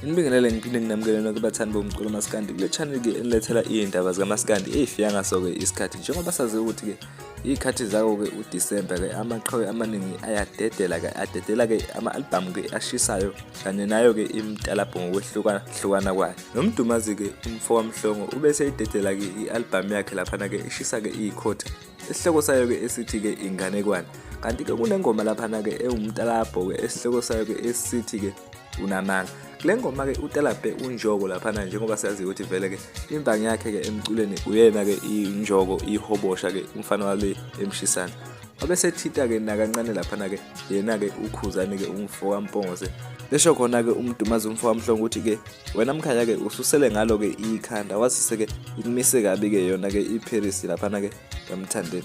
Nginibingelele ngiphinde nginamukele nonke bathandi bomculo maskandi kule channel ke enilethela iy'ndaba zikamaskandi ey'fika ngaso-ke isikhathi njengoba sazi ukuthi-ke iy'khathi zako-ke uDisemba-ke amaqhawe amaningi ayadedela-ke adedela-ke ama-albhamu-ke ashisayo kanye nayo-ke imitalabho ngokwehlukahlukana kwayo. NoMdumazi-ke umfo kaMhlongo ube seyidedela-ke i-albhamu yakhe laphana-ke eshisa-ke iyikhotha Isihloko sayo-ke esithi-ke inganekwane. Kanti-ke kunengoma laphana-ke ewumtalabho-ke esihloko sayo-ke esithi-ke unamanga. Kule ngoma-ke utalabhe unjoko laphana njengoba siyazi ukuthi vele-ke imbangi yakhe-ke emculweni uyena-ke injoko ihobosha-ke umfana wale emshisana. Wabe sethita-ke nakancane laphana-ke yena-ke ukhuzane-ke umfo kaMpongose. Besho khona-ke umdumazi umfo kaMhlongo ukuthi-ke wena mkhaya-ke ususele ngalo-ke ikhanda wazise-ke ikumise kabi-ke yona-ke iParis laphana-ke kaMthandeni.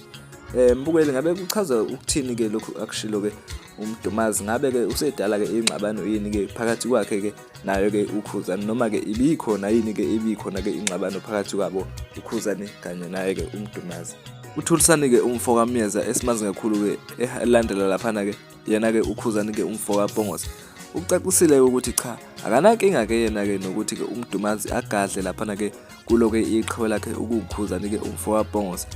Mbukeli ngabe kuchaza ukuthini-ke lokhu akushilo-ke uMdumazi ngabe-ke usedala-ke ingxabano yini-ke phakathi kwakhe-ke nayo-ke uKhuzani noma-ke ibikhona yini-ke ibikhona-ke ingxabano phakathi kwabo uKhuzani kanye naye-ke uMdumazi. UThulisani-ke umfo kaMyeza esimazi kakhulu-ke elandela laphana-ke yena-ke uKhuzani-ke umfo kaPongose ucacisile ukuthi cha akanankinga-ke yena-ke nokuthi-ke uMdumazi agadle laphana-ke kulo-ke iqhawe lakhe ukuwuKhuzani-ke umfo kaPongose.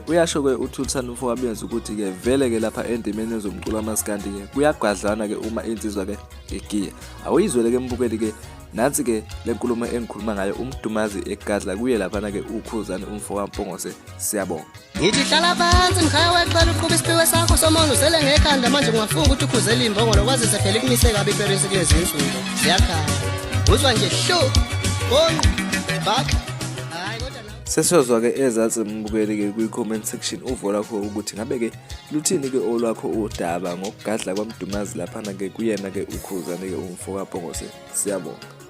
Uyasho-ke uThulisani umfo kaMyeza ukuthi-ke vele-ke lapha endimeni yezomculo kamaskandi-ke kuyagadlwana-ke uma insizwa-ke igiya. Awuyizwele-ke mbukeli-ke nansi-ke le nkulumo engikhuluma ngayo uMdumazi egadla kuye laphana-ke uKhuzani umfo kaMpongose. Siyabonga. Ngithi hlala phansi mkhaya wexela uqhuba isiphiwe sakho somona usele ngekhanda manje ungafunga ukuthi ukhuzela imbongolo kwazise phela ikumise kabi iParis kulezi nsuku ziyakhala uzwa nje hlu bonqu bhaka hayi kodwa nawe Sesiyozwa-ke ezansi mbukeli-ke kwi-comment section uvo lwakho ukuthi ngabe-ke luthini-ke olwakho udaba ngokugadla kwaMdumazi laphana-ke kuyena-ke uKhuzani-ke umfo kaMpongose. Siyabonga.